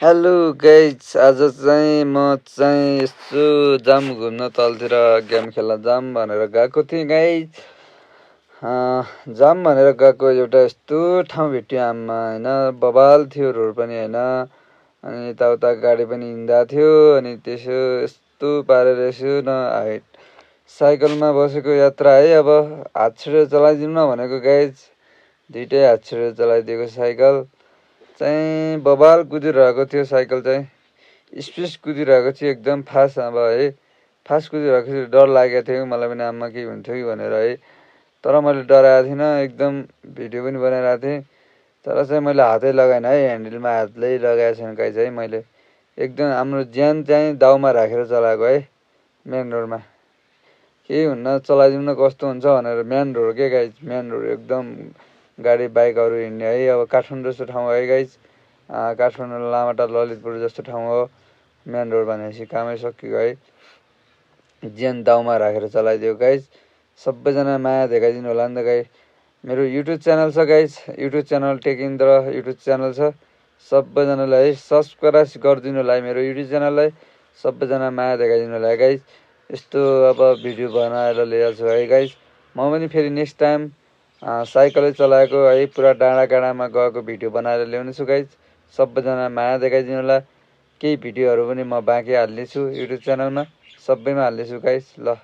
Hello guys, आज चाहिँ म चाहिँ यसो जाम घुम्न तलतिर गेम खेल्न जाम भनेर गएको थिएँ गाइज। जाम भनेर गएको एउटा यस्तो ठाउँ भेट्यो आमा होइन, बबाल थियो रोड पनि होइन, अनि यताउता गाडी पनि हिँड्दा थियो। अनि त्यसो यस्तो पारेर यसो न हाइट साइकलमा बसेको यात्रा है। अब हात छिरेर चलाइदिउँ न भनेको गाइज, दुइटै हात छिरेर चलाइदिएको साइकल चाहिँ बबाल कुदिरहेको थियो। साइकल चाहिँ स्पिड कुदिरहेको थियो, एकदम फास्ट। अब है फास्ट कुदिरहेको थियो, डर लागेको थियो मलाई पनि, आमा के हुन्थ्यो कि भनेर है। तर मैले डराएको थिइनँ, एकदम भिडियो पनि बनाइरहेको थिएँ। तर चाहिँ मैले हातै लगाएन है, ह्यान्डलमा हातै लगाएको छैन गाइज है। मैले एकदम हाम्रो ज्यान चाहिँ दाउमा राखेर चलाएको है। मेन रोडमा केही हुन्न, चलाइदिउँ न कस्तो हुन्छ भनेर। मेन रोड के गाइज, मेन रोड एकदम गाडी बाइकहरू हिँड्ने है। अब काठमाडौँ जस्तो ठाउँ है गाइज, काठमाडौँ लामाहट्टा ललितपुर जस्तो ठाउँ हो। मेन रोड भनेपछि कामै सकियो है। ज्यान दाउमा राखेर चलाइदियो गाइज। सबैजना माया देखाइदिनु होला नि त गाइज। मेरो युट्युब च्यानल छ guys, YouTube channel tech Indra YouTube channel छ। सबैजनालाई है सब्सक्राइब गरिदिनु होला मेरो युट्युब च्यानललाई। सबैजना माया देखाइदिनु होला गाइज। यस्तो अब भिडियो बनाएर ल्याएको छु है गाइज। म पनि फेरि नेक्स्ट टाइम साइकलै चलाएको है, पुरा डाँडा काँडामा गएको भिडियो बनाएर ल्याउने छु गाइज। सबैजना माया देखाइदिनु होला। केही भिडियोहरू पनि म बाँकी हाल्नेछु युट्युब च्यानलमा, सबैमा हाल्नेछु गाइज। ल